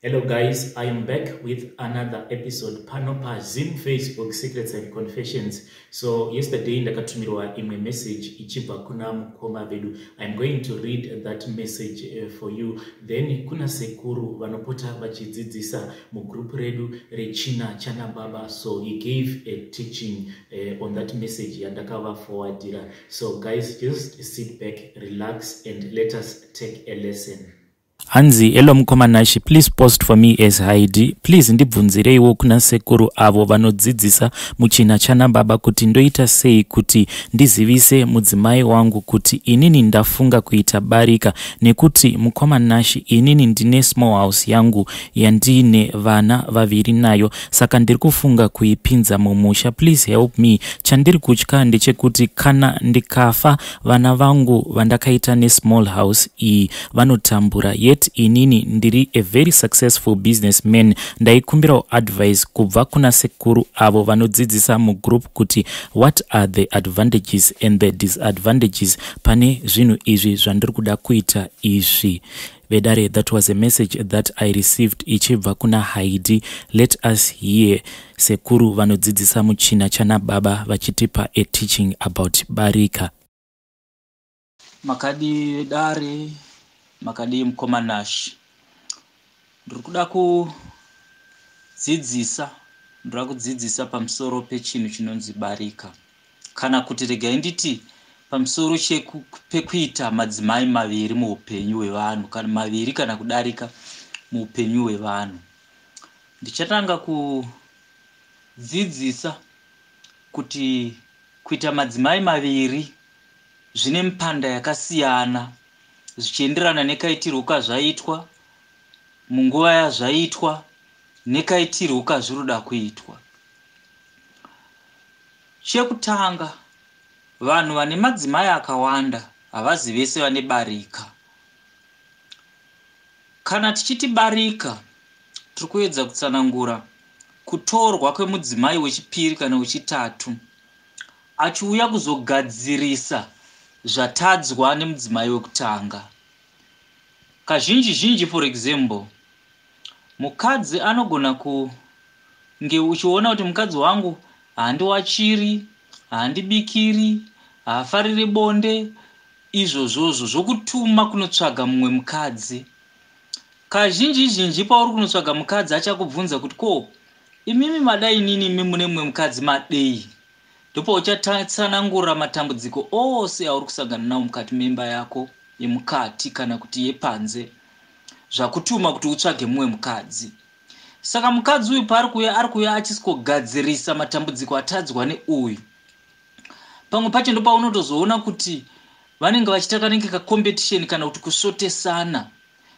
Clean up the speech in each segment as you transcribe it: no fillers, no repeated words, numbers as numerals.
Hello guys, I am back with another episode pano paZim Facebook Secrets and Confessions. So yesterday ndakatumirwa imwe message ichibva kuna mukoma vedu. I am going to read that message for you. Then kuna sekuru vanopota vachidzidzisa mugroup redu rechina chana baba. So he gave a teaching on that message yandakavaforwardira. So guys, just sit back, relax and let us take a lesson. Hanzi, "Hello mukoma Nashi, please post for me as Haidi. Please ndibvunzireiwo kuna sekuru avo vanodzidzisa muchina chana baba kuti ndoita sei kuti ndizivise mudzimai wangu kuti inini ndafunga kuita barika, nekuti mukoma Nashi, inini ndine small house yangu yandine vana vaviri nayo, saka ndiri kufunga kuipinza mumusha. Please help me. Chandiri kutya ndechekuti kana ndikafa, vana vangu vandakaita nesmall house iyi vanotambura, yet inini ndiri a very successful businessman. Ndaikumbirawo advice kubva kuna sekuru avo vanodzidzisa mugroup kuti what are the advantages and the disadvantages pane zvinhu izvi zvandiri kuda kuita izvi." Vedare, that was a message that I received ichibva kuna Haidi. Let us hear sekuru vanodzidzisa muchina chana baba vachitipa a teaching about barika. Makadi dare, makadi mukoma Nash. Ndiri kuda kudzidzisa, ndoda kudzidzisa pamusoro pechinhu chinonzi barika, kana kuti regai nditi pamusoro pekuita madzimai maviri muupenyu hwevanhu, kana maviri kana kudarika muupenyu hwevanhu. Ndichatanga kudzidzisa kuti kuita madzimai maviri zvine mipanda yakasiyana zvichienderana nekaitirwo kazvaitwa, munguva yazvaitwa, nekaitirwo kazvinoda kuitwa. Chekutanga, vanhu vane madzimai akawanda havazi vese vane barika. Kana tichiti barika, tiri kuedza kutsanangura kutorwa kwemudzimai wechipiri kana wechitatu achiuya kuzogadzirisa zvatadzwa nemudzimai wekutanga. Kazhinji zhinji, for example, mukadzi anogona kunge uchiona kuti mukadzi wangu haandiwachiri, haandibikiri, haafariri bonde, izvozvozvo zvokutuma kunotsvaga mumwe mukadzi. Kazhinji zhinji pauri kunotsvaga mukadzi, achakubvunza kuti, "Ko imimi mada inini, imi mune mumwe mukadzi, madei?" Ndopauchatsanangura matambudziko ose auri kusangana nawo mukati memba yako yemukati kana kuti yepanze, zvakutuma kuti utsvage mumwe mukadzi. Saka mukadzi uyu paari kuuya, ari kuuya achiswogadzirisa matambudziko atadzwa neuyu. Pamwe pacho ndopaunotozoona kuti vanenge vachiita kanenge kacompetition kana kuti kusvotesana.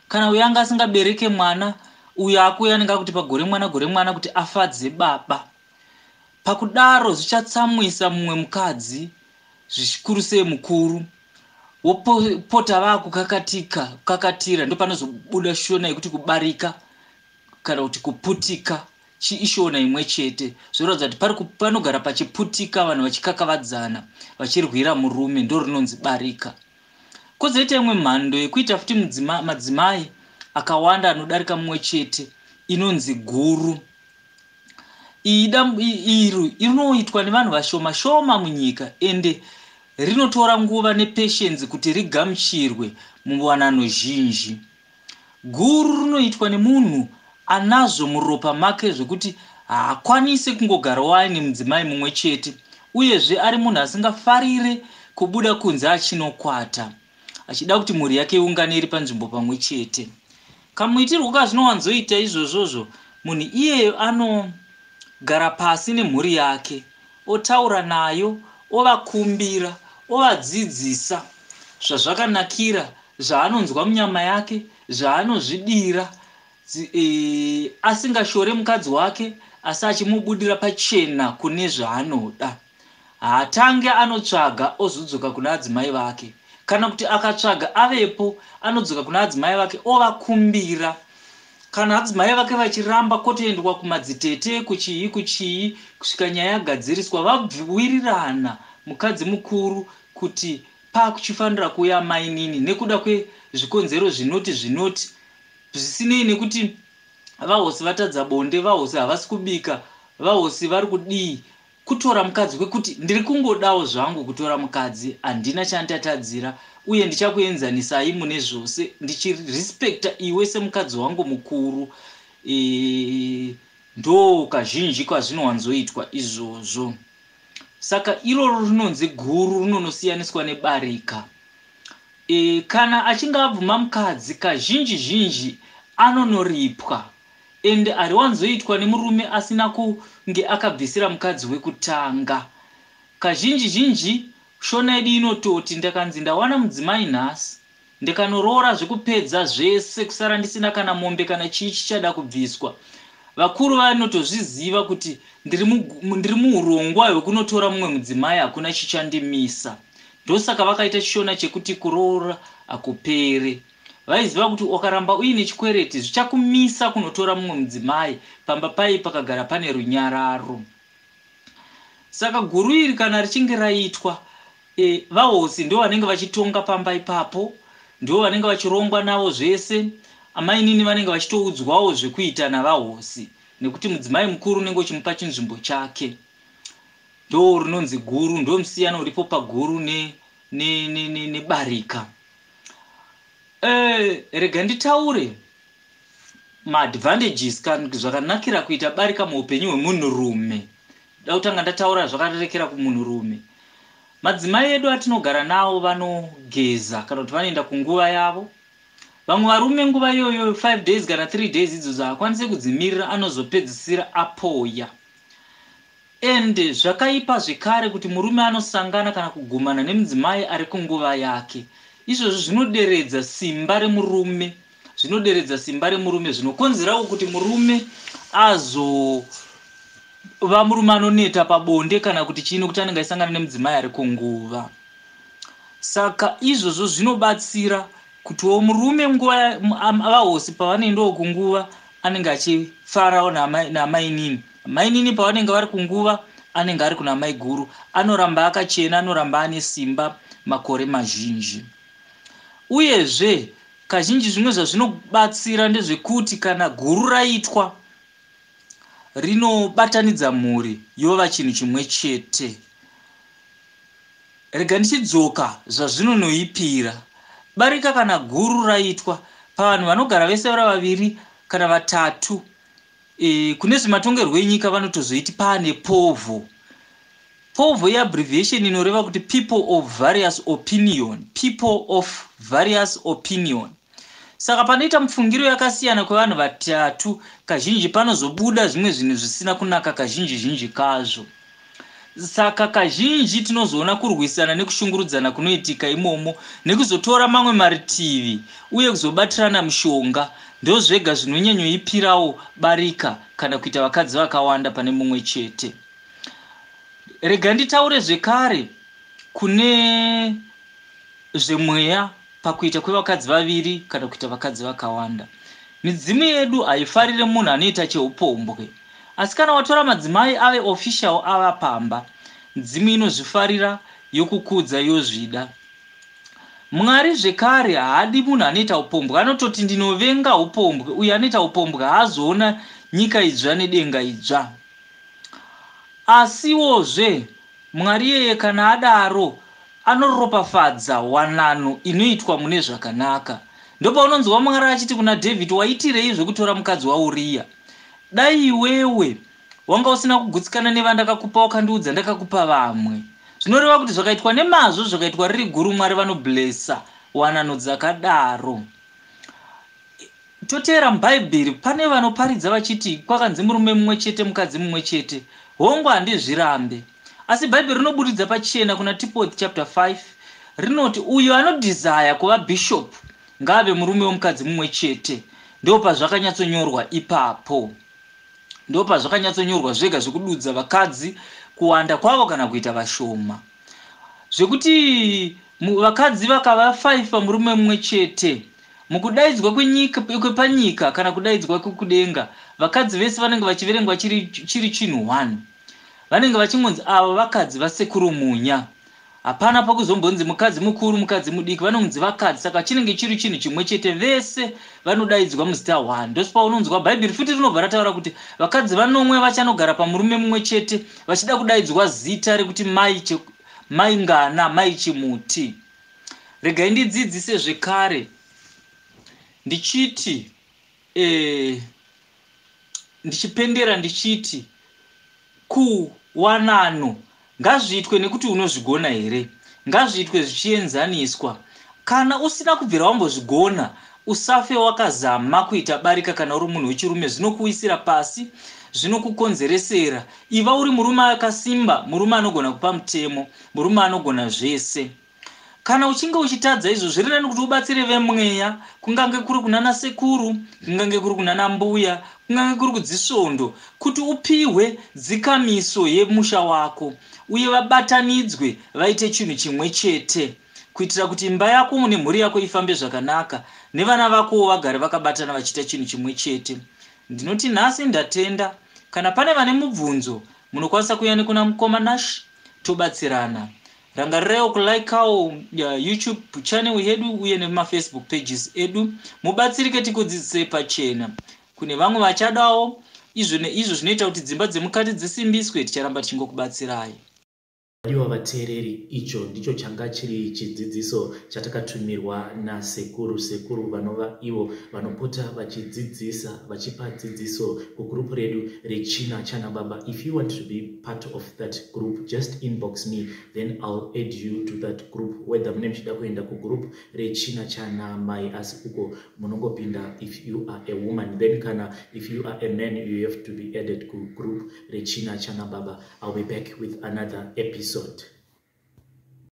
Kana uyu anga asingabereke mwana, uyu akuuya anenge akuti pagore mwana, gore mwana, kuti afadze baba. Pakudaro zvichatsamwisa mumwe mukadzi, zvikuru sei mukuru, wopota vaakukakatika, kukakatira. Ndopanozobuda shona yekuti kubarika kana kuti kuputika. Ishona imwe chete, zvoratidza kuti panogara pachiputika, vanhu vachikakavadzana, vachirwira murume. Ndo rinonzi barika. Kwozoita imwe mhando yekuita futi madzimai akawanda anodarika mumwe chete, inonzi guru. Iri rinoitwa nevanhu vashoma shoma munyika, ende rinotora nguva nepatience kuti rigamuchirwe muwanano zhinji. Guru rinoitwa nemunhu anazvo muropa make zvekuti haakwanisi kungogarawo aine mudzimai mumwe chete, uyezve ari munhu asingafarire kubuda kunze achinokwata, achida kuti mhuri yake iungane iri panzvimbo pamwe chete. Kamuitirwo kazvinowanzoita izvozvozvo, munhu iyeyo anogara pasi nemhuri yake, otaura nayo, ovakumbira, ovadzidzisa zvazvakanakira, zvaanonzwa munyama yake, zvaanozvidira, asingashore mukadzi wake, asi achimubudira pachena kune zvaanoda. Haatange anotsvaga ozodzoka kuna adzimai vake, kana kuti akatsvaga avepo, anodzoka kuna adzimai vake ovakumbira. Kana adzimai vake vachiramba, kwotoendwa kumadzitete, kuchii kuchii, kusvika nyaya yagadziriswa, vabwirirana mukadzi mukuru kuti pakuchifanira kuuya mainini nekuda kwezvikonzero zvinoti zvinoti, zvisinei nekuti Vahosi vatadza bonde, vahosi havasi kubika, vahosi vari kudii. Kutora mukadzi kwekuti ndiri kungodawo zvangu kutora mukadzi, handina chandatadzira, uye ndichakuenzanisai mune zvose, ndichirespekta iwe semukadzi wangu mukuru. Ndo kazhinji kwazvinowanzoitwa izvozvo. Saka iroro rinonzi guru, rinonosiyaniswa nebarika. Kana achinge abvuma mukadzi, kazhinji zhinji anonoripwa, ende hariwanzoitwa nemurume asina kunge akabvisira mukadzi wekutanga. Kazhinji zhinji Shona yedu inototi ndakanzi ndawana mudzimai nhasi, ndikanoroora zvekupedza zvese, kusara ndisina kana mombe kana chii chichada kubviswa. Vakuru vanotozviziva kuti ndiri muurongwa hwekunotora mumwe mudzimai, hakuna chichandimisa. Ndosaka vakaita chiShona chekuti kuroora hakupere. Vaiziva kuti ukaramba uine chikwereti zvichakumisa kunotora mumwe mudzimai, pamba pai pakagara pane runyararo. Saka guru iri kana richinge raitwa, vahosi ndo vanenge vachitonga pamba ipapo, ndo vanenge vachirongwa navo zvese. Amainini vanenge vachitoudzwawo zvekuita navahosi, nekuti mudzimai mukuru unenge uchimupa chinzvimbo chake. Ndo rinonzi guru, ndo musiyano uripo paguru nebarika. Rega nditaure maadvantages kana zvakanakira kuita barika muupenyu hwemunhurume. Da kutanga ndataura zvakarerekera kumunhurume. Madzimai edu atinogara navo vanogeza kana kuti vanoenda kunguva yavo. Vamwe varume nguva iyoyo 5 days kana 3 days idzodzo haakwanisi kudzimirira, anozopedzisira apoya. Ende zvakaipa zvekare kuti murume anosangana kana kugumana nemudzimai ari kunguva yake. Izvozvo zvinoderedza simba remurume, zvinoderedza simba remurume, zvinokonzerawo kuti murume azova murume anoneta pabonde kana kuti chii, nokuti anenge achisangana nemudzimai ari kunguva. Saka izvozvo zvinobatsira kutiwo murume nguva vahosi pavanoendawo kunguva anenge achifarawo namainini. Mainini pavanenge vari kunguva anenge ari kuna mai guru, anoramba akachena, anoramba ane simba makore mazhinji. Uyezve kazhinji zvimwe zvazvinobatsira ndezvekuti kana guru raitwa rinobatanidza mhuri yova chinhu chimwe chete. Rega ndichidzoka zvazvinonoipira. Barika kana guru raitwa pavanhu vanogara vese vari vaviri kana vatatu, kune zvematongerwo enyika vanotozoiti paane povho. Povho yeabbreviation inoreva kuti people of various opinion, people of various opinion. Saka panoita mufungiro yakasiyana kwevanhu vatatu, kazhinji panozobuda zvimwe zvinhu zvisina kunaka kazhinji zhinji kazvo. Saka kazhinji tinozoona kurwisana nekushungurudzana kunoitika imomo, nekuzotora mamwe maritivi uye kuzobatirana mishonga. Ndozvega zvinonyanyoipirawo barika kana kuita vakadzi vakawanda pane mumwe chete. Rega nditaure zvekare kune zvemweya pakuita kwevakadzi vaviri kana kuita vakadzi vakawanda. Midzimu yedu haifarire munhu anoita cheupombwe, asi kana watora madzimai ave official ava pamba, midzimu inozvifarira, yokukudza, yozvida. Mwari zvekare haadi munhu anoita upombwe, anototi ndinovenga upombwe, uye anoita upombwe haazoona nyika idzva nedenga idzva. Asiwozve Mwari iyeye kana adaro anoropafadza wanano inoitwa mune zvakanaka. Ndopaunonzwa Mwari achiti kuna David, waitirei zvekutora mukadzi waUriya? Dai iwewe wanga usina kugutsikana nevandakakupa, wakandiudza ndakakupa vamwe. Zvinoreva kuti zvakaitwa nemazvo, zvakaitwa riri guru, Mwari vanoblesa wanano dzakadaro. Toteera muBhaibheri, pane vanoparidza vachiti kwakanzi murume mumwe chete mukadzi mumwe chete. Hongu, handizvirambe, asi Bhaibheri rinoburitsa pachena kuna Timothy chapter 5 rinoti uyo anodhizaya kuva bishop ngaave murume womukadzi mumwe chete. Ndopazvakanyatsonyorwa ipapo, ndopazvakanyatsonyorwa zvega zvekududza vakadzi kuwanda kwavo kana kuita vashoma. Zvekuti vakadzi vakava 5 pamurume mumwe chete, mukudaidzwa kwenyika kwepanyika kana kudaidzwa kwekudenga, vakadzi vese vanenge vachiverengwa chiri chinhu 1. Vanenge vachingonzi ava vakadzi vasekuru Munya. Hapana pakuzombonzi mukadzi mukuru, mukadzi mudiki, vanonzi vakadzi. Saka chinenge chiri chinhu chimwe chete, vese vanodaidzwa muzita 1. Ndosipaunonzwa Bhaibheri futi rinobva rataura kuti vakadzi vanomwe vachanogara pamurume mumwe chete vachida kudaidzwa zita rekuti mai, mai ngana, mai chimuti. Regai ndidzidzise zvekare ndichiti ndichipendera ndichiti kuwanano ngazviitwe nekuti unozvigona here, ngazviitwe zvichienzaniswa. Kana usina kubvira wambozvigona, usafe wakazama kuita barika. Kana uri munhu wechirume, zvinokuwisira pasi, zvinokukonzeresera. Iva uri murume akasimba, murume anogona kupa mutemo, murume anogona zvese. Kana uchinge uchitadza izvo, zviri nani kuti ubatsire vemweya, kungange kuri kunana sekuru, kungange kuri kunana mbuya, kungange kuri kudzisvondo, kuti upihwe dzikamiso yemusha wako, uye vabatanidzwe vaite chinhu chimwe chete, kuitira kuti imba yako nemhuri yako ifambe zvakanaka, nevana vakowo vagare vakabatana vachiita chinhu chimwe chete. Ndinoti nhasi ndatenda. Kana pane vane mubvunzo, munokwanisa kuuya nekuna mukoma Nash, tobatsirana. Rangariraiwo kulikawo YouTube channel yedu uye nemaFacebook pages edu, mubatsirike, tikudzidzisei pachena. Kune vamwe vachadawo izvo neizvo zvinoita kuti dzimba dzemukati dzisimbiswe, ticharamba tichingokubatsirai. Vadiwa vateereri, icho ndicho changa chiri chidzidziso chatakatumirwa nasekuru. Sekuru vanova ivo vanopota vachidzidzisa, vachipa dzidziso kugurupu redu rechina chana baba. If you want to be part of that group, just inbox me, then I'll add you to that group. Whether mune muchida kuenda kugroup rechina chana mai, asi uko munongopinda if you are a woman. Then kana if you are a man, you have to be added kugroup rechina chana baba. I'll be back with another episode.